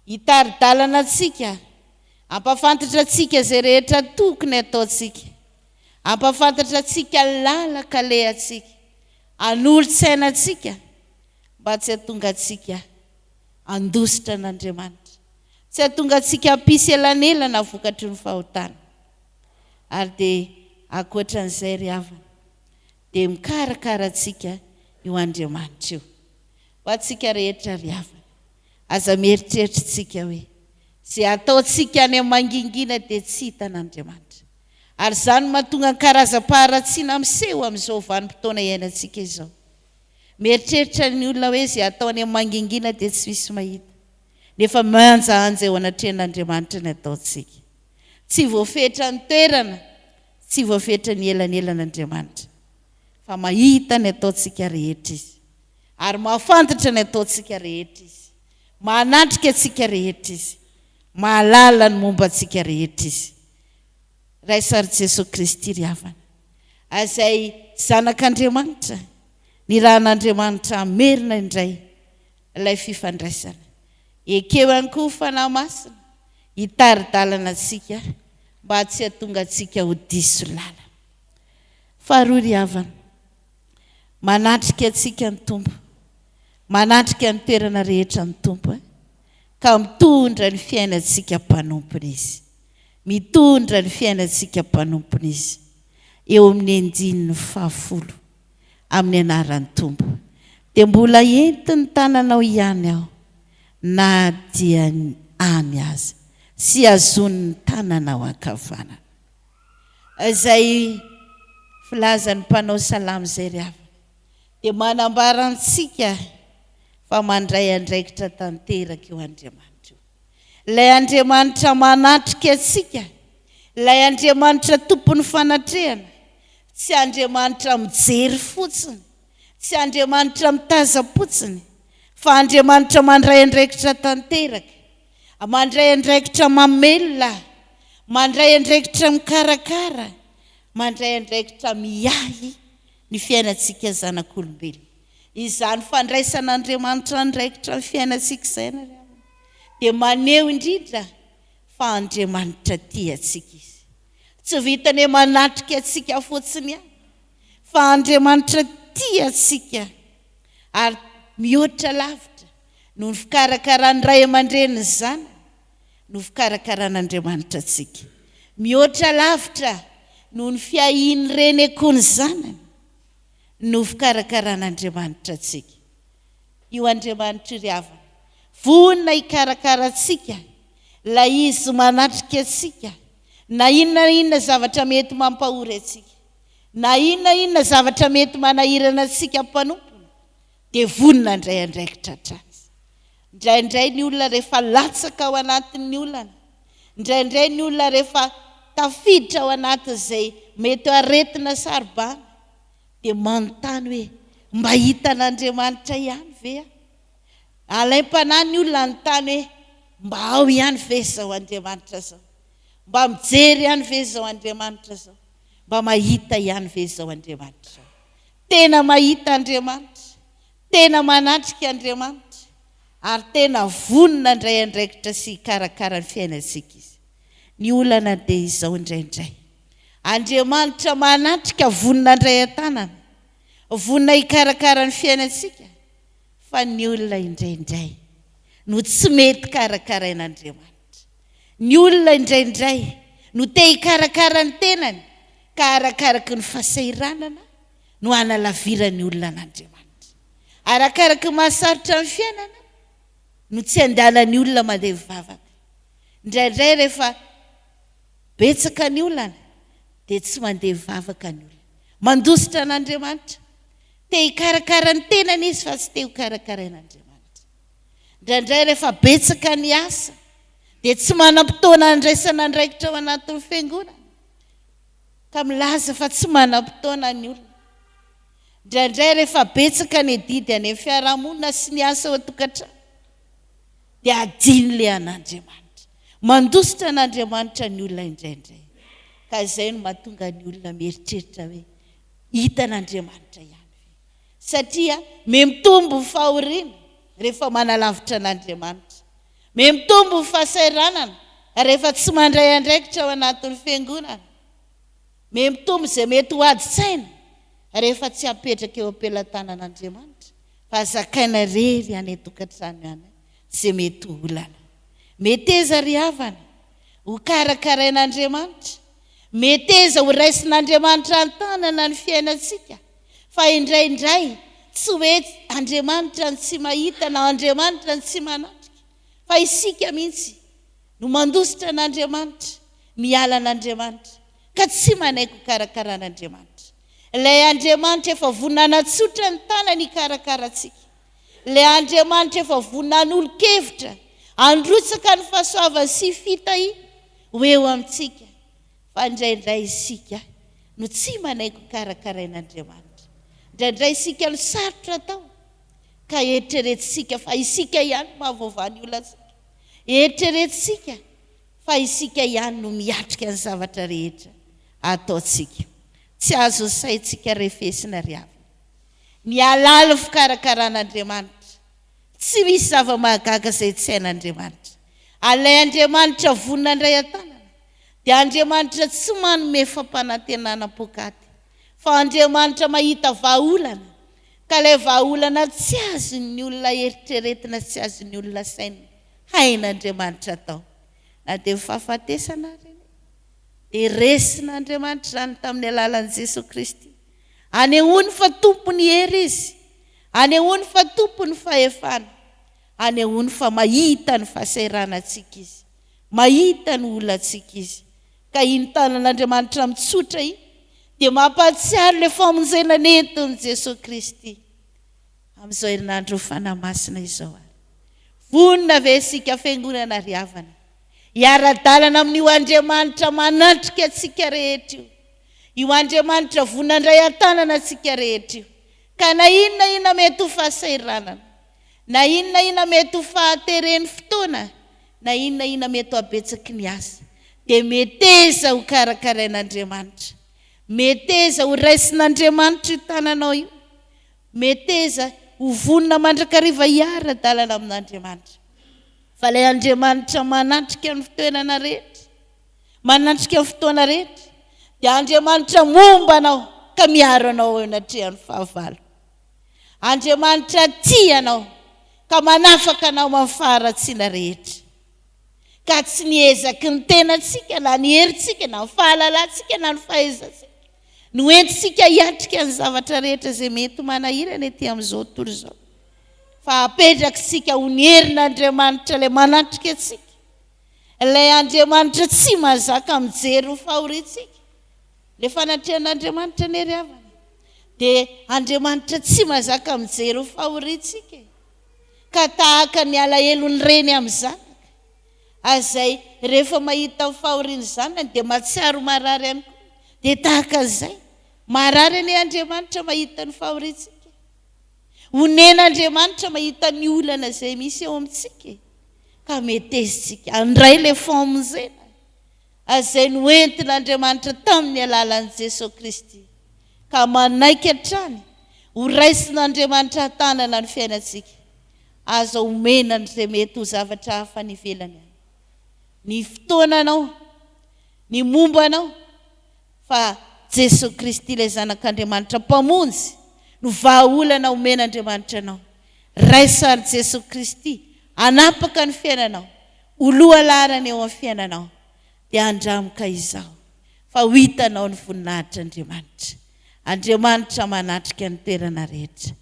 hitari-dalana antsika, hampahafantatra antsika izay rehetra tokony hataontsika, hampahafantatra antsika ny lalan-kalehantsika, hanolo-tsaina antsika mba tsy hahatonga antsika handositra an'Andriamanitra, tsy hahatonga antsika hampisy elanelana vokatry ny fahotana. Ary dia ankoatra an'izay ry havana, dia mikarakara antsika io Andriamanitra io. Ho antsika rehetra ry havana, aza mieritreritra isika hoe izay ataontsika any amin'ny mangingina dia tsy hitan'Andriamanitra. Ary izany no mahatonga ny karazam-paharatsiana miseho amin'izao vanim-potoana iainantsika izao. Mieritreritra ny olona hoe izay atao any amin'ny mangingina dia tsy misy mahita. Nefa mihanjahanja eo anatrehan'Andriamanitra ny ataontsika. Tsy voafetra ny toerana, tsy voafetra ny elanelana Andriamanitra. Fa mahita ny ataontsika rehetra Izy. Ary mahafantatra ny ataontsika rehetra Izy. Manatrika antsika rehetra Izy. Mahalala ny momba antsika rehetra Izy. Raiso ary Jesoa Kristy ry havana, izay Zanak'Andriamanitra, nirahan'Andriamanitra hamerina indray ilay fifandraisana. Ekeo ihany koa ny Fanahy Masina hitari-dalana antsika mba tsy hahatonga antsika ho diso lalana. Faharoa ry havana, manatrika antsika ny Tompo, manatrika ny toerana rehetra ny Tompo, ka mitondra ny fiainantsika mpanompony Izy. Mitondra ny fiainantsika mpanompony Izy. Eo amin'ny andininy fahafolo, amin'ny anaran'ny Tompo, dia mbola entin'ny tananao ihany aho, na dia any aza, sy hazonin'ny tananao ankavanana. Izay filazan'ny mpanao salamo izay ry havana, dia manambara antsika fa mandray andraikitra tanteraka io Andriamanitra io. Ilay Andriamanitra manatrika antsika, ilay Andriamanitra tompon'ny fanatrehana, tsy Andriamanitra mijery fotsiny, tsy Andriamanitra mitazam-potsiny, fa Andriamanitra mandray andraikitra tanteraka, mandray andraikitra mamelona, mandray andraikitra mikarakara, mandray andraikitra miahy ny fiainantsika zanak'olombelona. Izany fandraisan'Andriamanitra andraikitra ny fiainantsika izay ry havana dia maneho indrindra fa Andriamanitra tia antsika Izy. Tsy vitan'ny hoe manatrika antsika fotsiny ihany fa Andriamanitra tia antsika ary mihoatra lavitra noho ny fikarakaran'ny ray aman-dreny ny zanany no fikarakaran'Andriamanitra antsika. Mihoatra lavitra noho ny fiahian'ny reny akoho ny zanany no fikarakaran'Andriamanitra antsika. Io Andriamanitra io ry havana, vonona hikarakara antsika, ilay Izy manatrika antsika, na inona na inona zavatra mety mampahory antsika, na inona na inona zavatra mety manahirana antsika mpanompony, dia vonona handray andraikitra hatrany Izy. Indraindray ny olona rehefa latsaka ao anatin'ny olana, indraindray ny olona rehefa tafiditra ao anatin'izay mety ho aretina saro-bana, dia manontany hoe, Mba hitan'Andriamanitra ihany ve aho? Alaim-panahy ny olona hanontany hoe, Mba ao ihany ve izao Andriamanitra izao? Mba mijery ihany ve izao Andriamanitra izao? Mba mahita ihany ve izao Andriamanitra izao? Tena mahita Andriamanitra, tena manatrika Andriamanitra, ary tena vonona handray andraikitra sy hikarakara ny fiainantsika Izy. Ny olana dia izao indraindray, Andriamanitra manatrika vonona handray an-tanana, vonona hikarakara ny fiainantsika, fa ny olona indraindray. no tsy mety karakarain'Andriamanitra. Ny olona indraindray no te hikarakara ny tenany ka arakaraky ny fahasahiranana no hanalaviran'ny olona an'Andriamanitra. Arakaraky ny mahasarotra ny fiainana no tsy andehanan'ny olona mandeha mivavaka. Indraindray rehefa betsaka ny olana dia tsy mandeha mivavaka ny olona. Mandositra an'Andriamanitra. Te hikarakara ny tenany izy fa tsy te hokarakarain'Andriamanitra. Indraindray rehefa betsaka ny asa dia tsy manam-potoana handraisana andraikitra ao anatin'ny fiangonana ka milaza fa tsy manam-potoana ny olona. Indraindray rehefa betsaka ny adidy any amin'ny fiarahamonina sy ny asa ao an-tokantrano dia adino ilay an'Andriamanitra. Mandositra an'Andriamanitra ny olona indraindray ka izay no mahatonga ny olona mieritreritra hoe hitan'Andriamanitra ihany ve? Satria mihamitombo ny fahoriana rehefa manalavitra an'Andriamanitra. Mihamitombo ny fahasahiranana rehefa tsy mandray andraikitra ao anatin'ny fiangonana. Mihamitombo izay mety ho adin-tsaina rehefa tsy apetraka eo am-pelatanan'Andriamanitra fa zakaina irery any an-tokantrano any izay mety ho olana. Meteza ry havana ho karakarain'Andriamanitra. Meteza ho raisin'Andriamanitra an-tanana ny fiainantsika. Fa indraindray tsy hoe Andriamanitra no tsy mahita na Andriamanitra no tsy manatrika fa isika mihitsy no mandositra an'Andriamanitra, miala an'Andriamanitra ka tsy manaiky ho karakaran'Andriamanitra. Ilay Andriamanitra efa vonona hanatsotra ny tanany hikarakara antsika. Ilay Andriamanitra efa vonona hanolo-kevitra, handrotsaka ny fahasoavany sy fitahiany ho eo amintsika. Fa indraindray isika no tsy manaiky ho karakarain'Andriamanitra. Indraindray isika no sarotra atao, ka eritreretintsika fa isika ihany no mahavoavaha ny olantsika. Eritreretintsika fa isika ihany no miatrika ny zavatra rehetra ataontsika. Tsy azon'ny saintsika refesina ry havana. Ny halalin'ny fikarakaran'Andriamanitra. Tsy misy zava-mahagaga izay tsy hain'Andriamanitra. Ary ilay Andriamanitra vonona handray an-tanana dia Andriamanitra tsy manome fampanantenana poakaty, fa Andriamanitra mahita vahaolana, ka ilay vahaolana tsy azon'ny olona eritreretina sy tsy azon'ny olona sainina, hain'Andriamanitra atao. Na dia ny fahafatesana ary anie dia resin'Andriamanitra izany tamin'ny alalan'i Jesoa Kristy. Anehoany fa Tompon'ny hery Izy, anehoany fa Tompon'ny fahefana, anehoany fa mahita ny fahasahiranantsika Izy. Mahita ny olantsika Izy. Ka iny tanan'Andriamanitra mitsotra iny dia mampahatsiaro ilay famonjena nentin'i Jesoa Kristy amin'izao herinandron'ny Fanahy Masina izao ary. Vonona ve isika Fiangonana ry havana hiara-dalana amin'io Andriamanitra manatrika antsika rehetra io? Io Andriamanitra vonona handray an-tanana antsika rehetra io. Ka na inona inona mety ho fahasahiranana, na inona inona mety ho fahateren'ny fotoana, Na inona inona mety ho habetsaky ny asa, dia meteza ho karakarain'Andriamanitra. Meteza ho raisin'Andriamanitra io tananao io. Meteza ho vonona mandrakariva hiara-dalana amin'Andriamanitra. Fa ilay Andriamanitra manatrika ny fitoerana rehetra, manatrika ny fotoana rehetra, dia Andriamanitra momba anao ka miaro anao eo anatrehan'ny fahavalo. Andriamanitra tia anao ka manafaka anao amin'ny faharatsiana rehetra. Ka tsy ny ezaky ny tenantsika na ny herintsika na ny fahalalantsika na ny fahaizantsika no entintsika hiatrika ny zavatra rehetra izay mety manahirana ety amin'izao tontolo izao, fa apetrakitsika ho ny herin'Andriamanitra ilay manatrika antsika, ilay Andriamanitra tsy mahazaka mijery ny fahoriantsika. Ilay fanatrehan'Andriamanitra anie ry havana dia Andriamanitra tsy mahazaka mijery ny fahoriantsika e! Ka tahaka ny alahelon'ny reny amin'ny zanaka, izay rehefa mahita ny fahorian'ny zanany dia mahatsiaro marary ihany koa, dia tahaka an'izay, marary anie Andriamanitra mahita ny fahoriantsika e! Onen'Andriamanitra mahita ny olana izay misy eo amintsika e! Ka metezitsika handray ilay famonjena. izay noentin'Andriamanitra tamin'ny alalan'i Jesoa Kristy, ka manaiky hatrany ho raisin'Andriamanitra an-tanana ny fiainantsika. Aza omena an'izay mety ho zavatra hafa any ivelany any ny fotoananao, ny momba anao, fa Jesoa Kristy ilay Zanak'Andriamanitra Mpamonjy no vahaolana omen'Andriamanitra anao. Raiso àry Jesoa Kristy. Hanapaka ny fiainanao, ho lohalaharana eo amin'ny fiainanao, dia andramoka izao fa ho hitanao ny voninahitr'Andriamanitra. Andriamanitra manatrika ny toerana rehetra.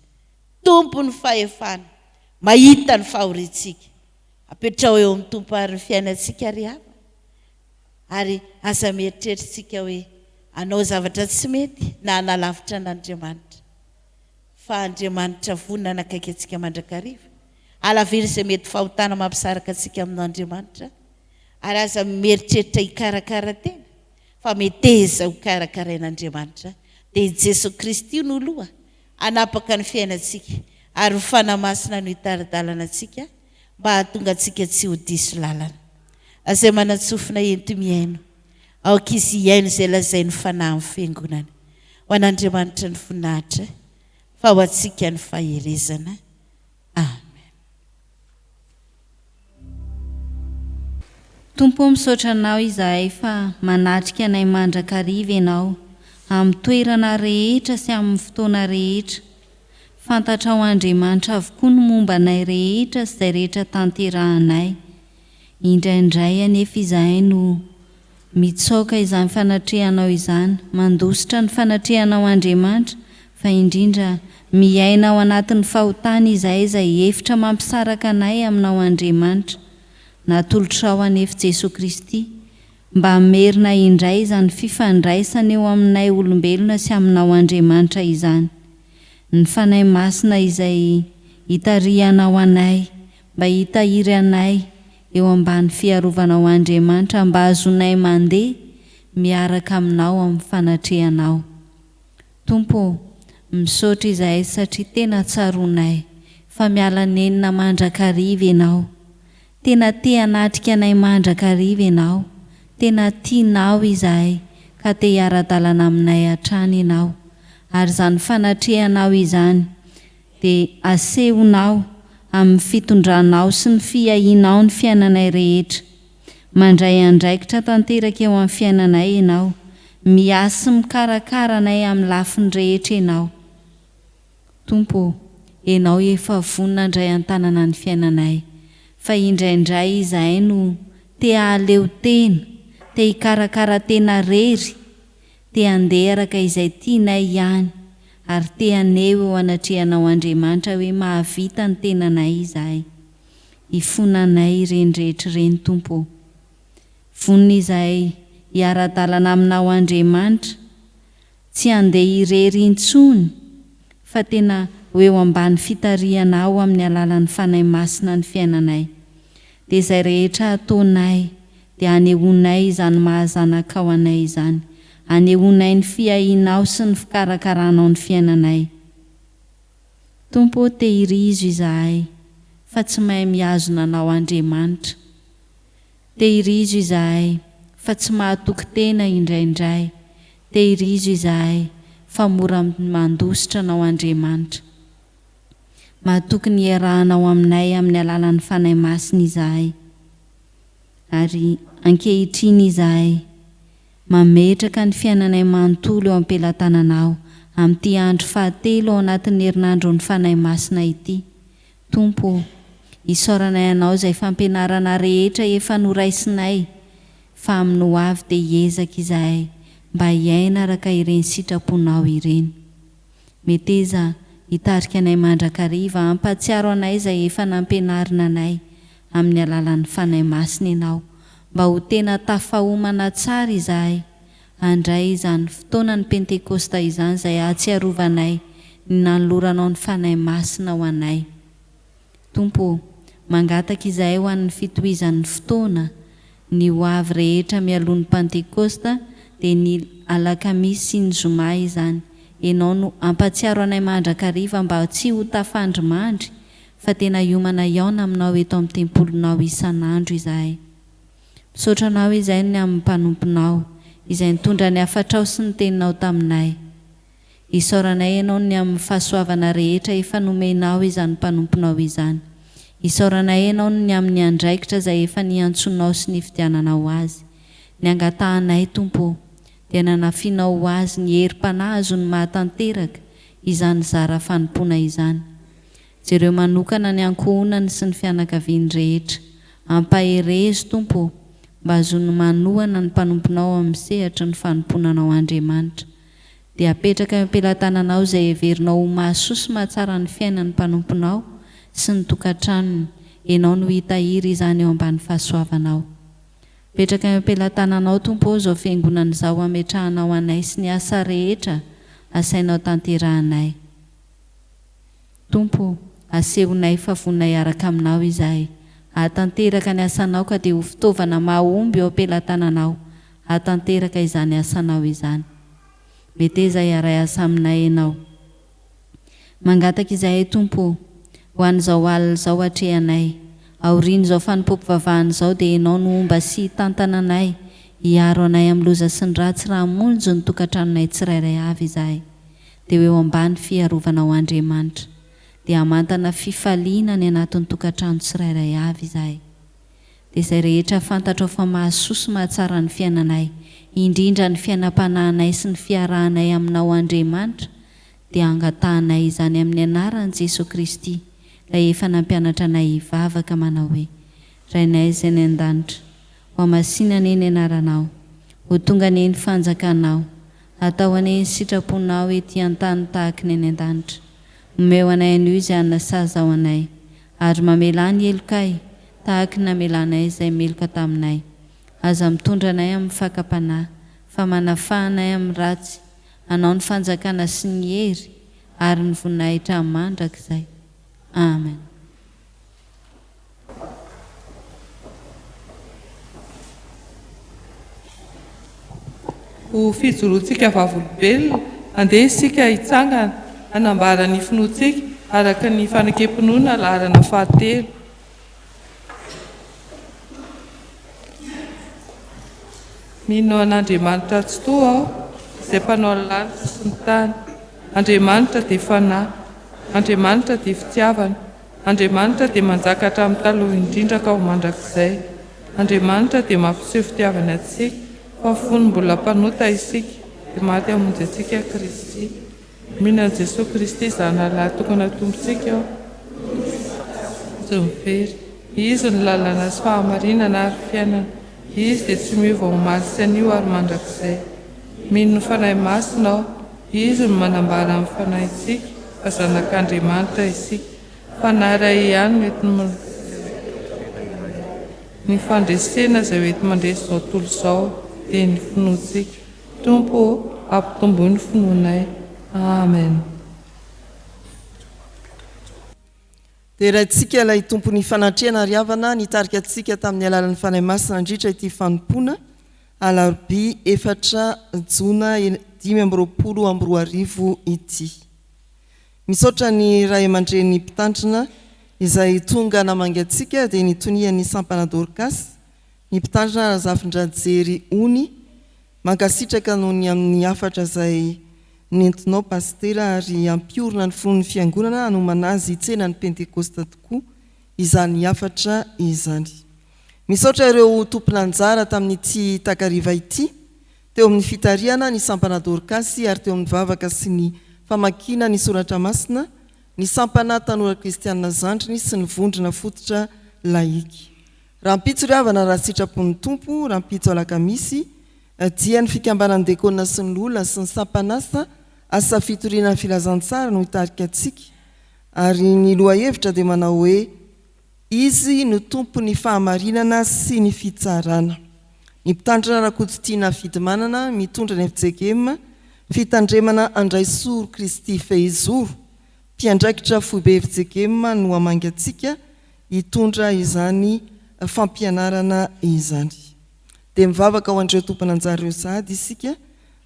Tompon'ny fahefana, mahita ny fahoriantsika. Apetraho eo amin'ny Tompo àry ny fiainantsika ry havana. Ary aza mieritreritra isika hoe hanao zavatra tsy mety na hanalavitra an'Andriamanitra. Fa Andriamanitra vonona hanakaiky antsika mandrakariva. Halaviro izay mety fahotana mampisaraka antsika amin'Andriamanitra. Ary aza mieritreritra hikarakara tena, fa meteza ho karakarain'Andriamanitra. Dia i Jesoa Kristy no loha hanapaka ny fiainantsika, ary ny Fanahy Masina no hitari-dalana antsika mba hahatonga antsika tsy ho diso lalana. Izay manan-tsofina enti-mihaino, aoka izy hihaino izay lazain'ny Fanahy amin'ny Fiangonana. Ho an'Andriamanitra ny voninahitra, fa ho antsika ny faherezana. Amen. Tompo ô misaotra Anao izahay fa manatrika anay mandrakariva Ianao amin'ny toerana rehetra sy amin'ny fotoana rehetra. Fantatrao Andriamanitra avokoa ny momba anay rehetra sy izay rehetra tanterahanay. Indraindray anefa izahay no mitsaoka izany fanatrehanao izany, mandositra ny fanatrehanao Andriamanitra, fa indrindra miaina ao anatin'ny fahotana izahay izay efitra mampisaraka anay aminao Andriamanitra. Natolotrao anefa Jesoa Kristy mba hamerina indray izany fifandraisana eo aminay olombelona sy aminao Andriamanitra izany. Ny Fanahy Masina izay itarihanao anay mba hitahiry anay eo ambany fiarovanao Andriamanitra mba hahazoanay mandeha miaraka aminao amin'ny fanatrehanao. Tompo ô, misaotra izahay satria tena tsaroanay fa miala nenina mandrakariva Ianao. Tena te hanatrika anay mandrakariva Ianao. Tena tianao izahay ka te hiara-dalana aminay hatrany Ianao. Ary izany fanatrehanao izany dia asehonao amin'ny fitondranao sy ny fiahianao ny fiainanay rehetra. Mandray andraikitra tanteraka eo amin'ny fiainanay Ianao. Miahy sy mikarakara anay amin'ny lafiny rehetra Ianao. Tompo ô, Ianao efa vonona handray an-tanana ny fiainanay. Fa indraindray izahay no te hahaleo tena, te hikarakara tena rery, te handeha araka izay tianay ihany, ary te haneho eo anatrehanao Andriamanitra hoe mahavita ny tenanay izahay. Ifonanay ireny rehetra ireny Tompo ô. Vonona izahay hiara-dalana aminao Andriamanitra, tsy handeha irery intsony fa tena ho eo ambany fitarihanao amin'ny alalan'ny Fanahy Masina ny fiainanay. Dia izay rehetra ataonay dia anehoanay izany maha zanakao anay izany, anehoanay ny fiahianao sy ny fikarakaranao ny fiainanay. Tompo ô tehirizo izahay fa tsy mahay mihazona Anao Andriamanitra. Tehirizo izahay fa tsy mahatoky tena indraindray. Tehirizo izahay fa mora mandositra Anao Andriamanitra. Mahatoky ny hiarahanao aminay amin'ny alalan'ny Fanahy Masina izahay. Ary ankehitriny izahay mametraka ny fiainanay manontolo eo am-pelatananao amin'ity andro fahatelo ao anatin'ny herinandron'ny Fanahy Masina ity. Tompo ô, isaoranay Anao izay fampianarana rehetra efa noraisinay fa amin'ny ho avy dia hiezaka izahay mba hiaina araka ireny sitraponao ireny. Meteza hitarika anay mandrakariva hampahatsiaro anay izay efa nampianarina anay amin'ny alalan'ny Fanahy Masina Ianao mba ho tena tafahomana tsara izahay handray izany fotoanan'ny Pentekosta izany izay hahatsiarovanay ny nanoloranao ny Fanahy Masina ho anay. Tompo ô, mangataka izahay ho an'ny fitohizan'ny fotoana, ny ho avy rehetra mialoha ny Pantekosta, dia ny Alakamisy sy ny Zoma izany. Ianao no hampatsiaro anay mandrakariva mba tsy ho tafandry mandry fa tena hiomana hihaona aminao eto amin'ny tempolinao isan'andro izahay. Misaotra Anao izahay ny amin'ny mpanomponao, izay nitondra ny hafatrao sy ny teninao taminay. Isaoranay Ianao ny amin'ny fahasoavana rehetra efa nomenao izany mpanomponao izany. Isaoranay Ianao ny amin'ny andraikitra izay efa niantsoanao sy nifidiananao azy. Ny angatahanay, Tompo ô, dia nanafianao ho azy ny herim-panahy azony mahatanteraka izany zara fanompoana izany. Jereo manokana ny ankohonany sy ny fianakaviany rehetra. Ampaherezo, Tompo ô, mba hahazoany manohana ny mpanomponao ao amin'ny sehatry ny fanompoana Anao Andriamanitra. Dia apetraka eo am-pelatananao izay heverinao ho mahasoa sy mahatsara ny fiainan'ny mpanomponao sy ny tokantranony, Ianao no hitahiry izany eo ambany fahasoavanao. Apetraka eo am-pelatananao, Tompo ô, izao fiangonana izao hametrahanao anay sy ny asa rehetra asainao tanterahanay. Tompo ô, asehonay fa vonona hiaraka Aminao izahay, hahatanteraka ny asanao ka dia ho fitaovana mahomby eo am-pelatananao hahatanteraka izany asanao izany. Meteza hiara-hiasa aminay Ianao. Mangataka izahay Tompo ô, ho an'izao alina izao atrehanay. Aorian'izao fanompoam-pivavahana izao dia Ianao no homba sy hitantana anay, hiaro anay amin'ny loza sy ny ratsy raha hamonjy ny tokantranonay tsirairay avy izahay. Dia ho eo ambany fiarovanao Andriamanitra. Dia hamantana fifaliana any anatin'ny tokantrano tsirairay avy izahay. Dia izay rehetra fantatrao fa mahasoa sy mahatsara ny fiainanay, indrindra ny fiainam-panahinay sy ny fiarahanay Aminao Andriamanitra, dia angatahanay izany amin'ny anaran'i Jesoa Kristy, Ilay efa nampianatra anay hivavaka manao hoe, Rainay izay any an-danitra, hohamasina anie ny anaranao, ho tonga anie ny fanjakanao, atao anie ny sitraponao ety an-tany tahaky ny any an-danitra. Omeo anay anio izay hanina sahaza ho anay, ary mamelà ny helokay, tahaky ny namelanay izay meloka taminay. Aza mitondra anay amin'ny fakam-panahy, fa manafaha anay amin'ny ratsy, Anao ny fanjakana sy ny hery ary ny voninahitra mandrakizay. Amen. Ho fijoroantsika vavolombelona, andeha isika hitsangana hanambara ny finoantsika araka ny fanekem-pinoana laharana fahatelo. Mino an'Andriamanitra Tsitoha aho, izay mpanao ny lanitra sy ny tany. Andriamanitra dia Fanahy. Andriamanitra dia fitiavana. Andriamanitra dia manjaka hatramin'ny taloha indrindra ka ho mandrakizay. Andriamanitra dia mampiseho fitiavana antsika, fa fony mbola mpanota isika, dia maty hamonjy antsika Kristy. Mino an'i Jesoa Kristy Zanalahy tokana Tompontsika aho. Tsy mivery. Izy no lalana sy fahamarinana ary fiainana. Izy dia tsy miova omaly sy anio ary mandrakizay. Mino ny Fanahy Masina aho. Izy no manambara amin'ny fanahintsika fa zanak'Andriamanitra isika. Fanahy iray ihany no enti Ny fandresena izay ho enti-mandresy izao tontolo izao dia ny finoantsika. Tompo ô, ampitomboy ny finoanay. Amen. Deraintsika ilay Tompon'ny fanatrehana ry havana nitarika antsika tamin'ny alalan'ny Fanahy Masina nandritra ity fanompoana alarobia efatra jona 2025 ity. Misaotra ny ray aman-dreny mpitandrina izay tonga namangy antsika dia ny tonian'ny sampana Dorcas, ny mpitandrina Razafindrajery Ony, Mankasitraka noho ny amin'ny hafatra izay nentinao Pasitera ary hampiorina ny finoan'ny Fiangonana hanomana azy hitsena ny Pentekosta tokoa izany hafatra izany. Misaotra ireo tompon'anjara tamin'ity takariva ity, teo amin'ny fitarihana ny sampana Dorkasy ary teo amin'ny vavaka sy ny famakiana ny Soratra Masina, ny sampana Tanora Kristianina Zandriny sy ny vondrona fototra Lahika. Rahampitso ry havana raha sitrapon'ny Tompo, rahampitso alakamisy, dia ny fikambanan'ny Dekona sy ny Loholona sy ny sampan'asa asa fitoriana ny filazantsara no hitarika antsika ary ny lohahevitra dia manao hoe Izy no Tompon'ny fahamarinana sy ny fitsarana. Ny Mpitandrina Rakototiana Fidimanana mitondra ny fjkm Fitandremana Andraisoro Kristy Fehizoro, mpiandraikitra foibe fjkm no hamangy antsika hitondra izany fampianarana izany. Dia mivavaka ho an'ireo tompon'anjara ireo sahady isika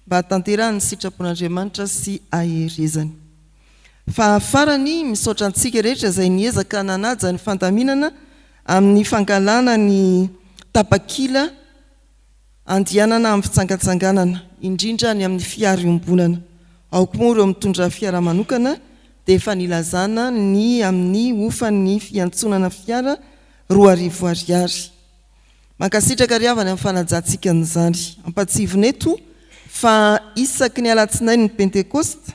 mba hahatanterahan'ny sitrapon'Andriamanitra sy haherezany. Fa farany, misaotra antsika rehetra izay niezaka nanaja ny fandaminana amin'ny fangalana ny tapakila Andehanana amin'ny fitsangatsanganana, indrindra ny amin'ny fiara iombonana. Ao koa moa ireo mitondra fiara manokana dia efa nilazana ny amin'ny hofan'ny fiantsonana fiara 2000 ariary. Mankasitraka ry havana amin'ny fanajantsika an'izany. Ampatsihivina eto fa isaky ny alatsinainy ny Pentekosta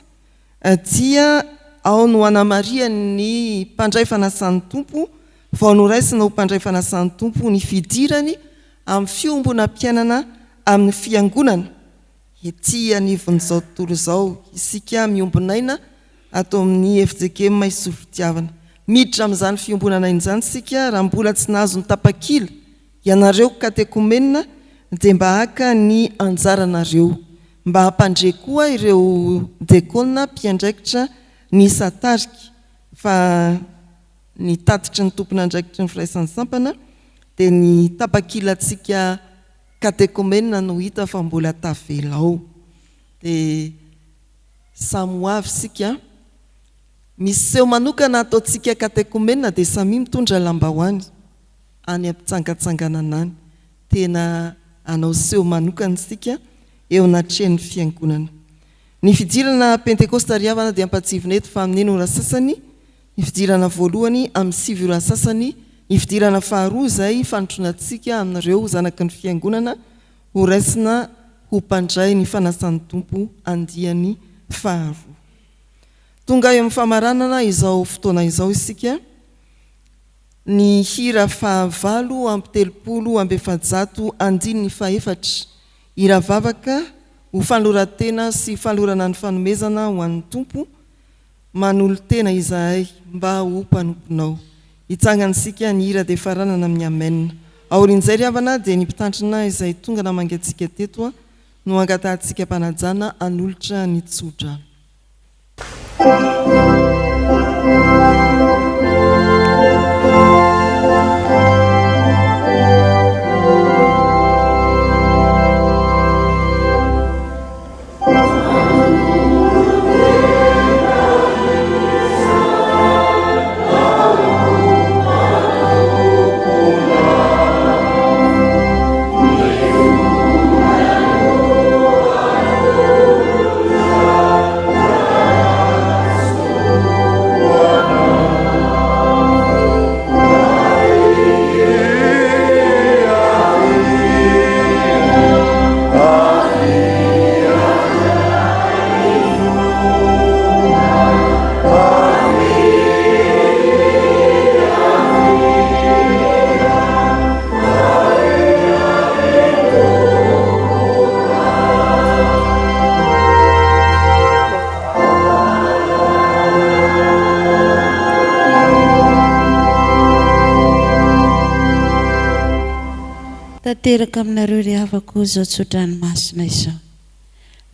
dia. Ao no anamarihan'ny mpandray fanasan'ny Tompo vao noraisina ho mpandray fanasan'ny Tompo ny fidirany amin'ny fiombonam-piainana amin'ny Fiangonana ety anivon'izao tontolo izao isika miombon'aina ato amin'ny fjkm Isotry Fitiavana. Miditra amin'izany fiombonan'aina izany isika raha mbola tsy nahazo ny tapakila ianareo katekomena dia mba haka ny anjaranareo. Mba hampandre koa ireo dekona mpiandraikitra ny isan-tarika fa ny tatitry ny tompon'andraikitry ny firaisan'ny sampana dia ny tapakilantsika katekomena no hita fa mbola tavela ao. Dia samy ho avy isika. Misy seho manokana ataontsika katekomena dia samia mitondra lambahoany any ampitsangatsanganana any. Tena hanao seho manokana isika eo anatrehan'ny fiangonana. Ny fidirana Pentekosta ry havana dia ampahatsivina eto fa amin'ny ora sasany ny fidirana voalohany, amin'ny 9 ora sasany ny fidirana faharoa izay fanotronantsika amin'ireo zanaky ny fiangonana ho raisina ho mpandray ny fanasan'ny Tompo andiany faharoa. Tonga eo amin'ny famaranana izao fotoana izao isika. Ny hira faha 438 andininy fahefatra, hira vavaka ho fanoloran-tena sy fanolorana ny fanomezana ho an'ny Tompo, Manolo-tena izahay mba ho mpanomponao. Hitsangana isika ny hira dia faranana amin'ny Amen. Aorian'izay ry havana dia ny mpitandrina izay tonga namangy antsika teto no angatahantsika am-panajana hanolotra ny tsodrano. Tanteraka aminareo ry havako izao tso-dranomasina izao.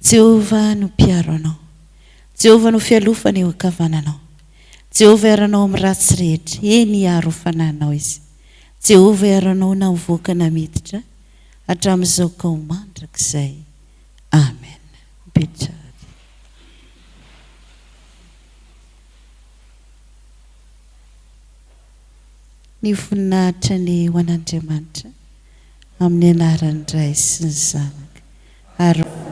Jehovah no mpiaro anao. Jehovah no fialofana eo ankavananao. Jehovah hiaro anao amin'ny ratsy rehetra, eny, hiaro ny fanahinao Izy. Jehovah hiaro anao na mivoaka na miditra, hatramin'izao ka ho mandrakizay. Amen. Mipetraha. Ny voninahitra anie ho an'Andriamanitra, amin'ny anaran'ny Ray sy ny Zanaka ary.